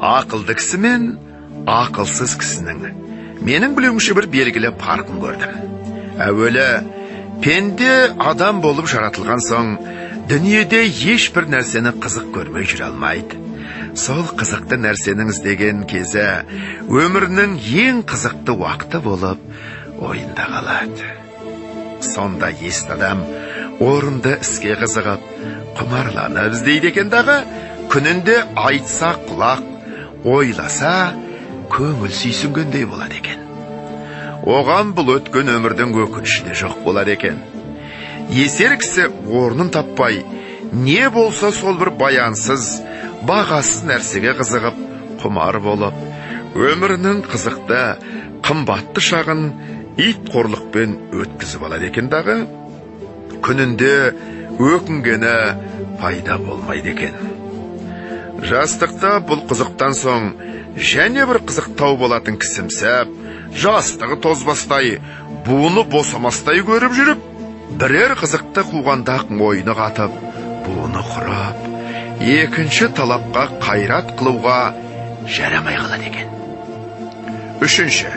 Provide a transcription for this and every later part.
Ақылды кісі мен ақылсыз кісінің менің білуімше бір белгілі парқын көрдім. Әуелі пенде адам болып жаратылған соң дүниеде ешбір нәрсені қызық көрмей жүре алмайды. Сол қызықты нәрсенің іздеген кезі өмірінің ең қызықты уақыты болып ойында қалады. Сонда есті адам орынды іске қызығып, құмарланып іздейді екен дағы, күнінде айтса құлақ, ойласа көңіл сүйсінгендей болады екен. Оған бұл өткен өмірдің өкініші де жоқ болады екен. Есер кісі орнын таппай, не болса сол бір баянсыз, бағасыз нәрсеге қызығып, құмар болып, өмірінің қызықты, қымбатты шағын ит қорлықпен өткізіп алады екен дағы, күнінде өкінгені пайда болмайды екен. Жастықта бұл қызықтан соң және бір қызықтау болатын кісімсіп, жастығы тозбастай, буыны босамастай көріп жүріп, бірер қызықты қуғанда мойны қатып, буыны құрап, екінші талапқа қайрат қылуға жарамай қалады екен. Үшінші,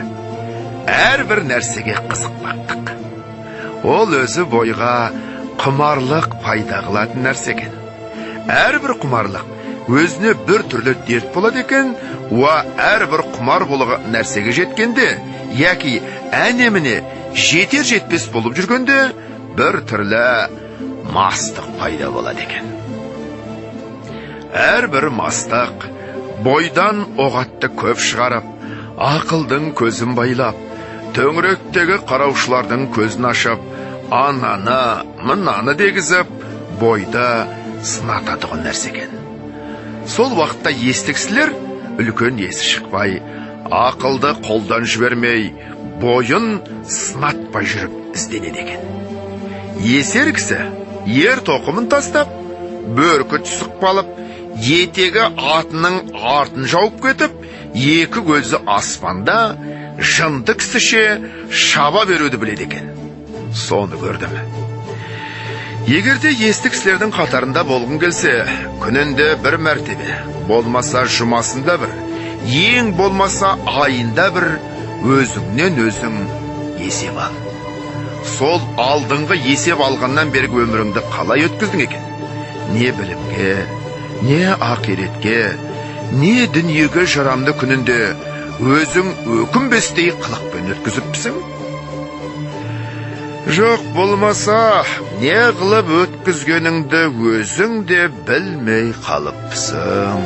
әрбір нәрсеге қызықпақтық. Ол өзі бойға құмарлық пайда қылатын нәрсе екен. Әрбір құмарлық өзіне бір түрлі дерт болады екен, уа әрбір құмар болығы нәрсеге жеткенде, яки әне-міне жетер жетпес болып жүргенде, бір түрлі мастық пайда болады екен. Әрбір мастық бойдан оғатты көп шығарып, ақылдың көзін байлап, төңіректегі қараушылардың көзін ашып, ананы, мынаны дегізіп, бойды сынататұғын нәрсе екен. Сол уақытта есті кісілер үлкен есі шықпай, ақылды қолдан жібермей, бойын сынатпай жүріп ізденеді екен. Есер кісі ер тоқымын тастап, бөркі түсіп қалып, етегі атының артын жауып кетіп, екі көзі аспанда жынды кісіше шаба беруді біледі екен. Соны көрдім. Егерде есті кісілердің қатарында болғың келсе, күнінде бір мәртебе, болмаса жұмасында бір, ең болмаса айында бір өзіңнен өзің есеп ал. Сол алдыңғы есеп алғаннан бергі өміріңді қалай өткіздің екен? Не білімге, не ақиретке, не дүниеге жарамды күнінде өзің өкінбестей қылықпен өткізіппісің? Жоқ болмаса, не қылып өткізгеніңді өзің де білмей қалыпсың.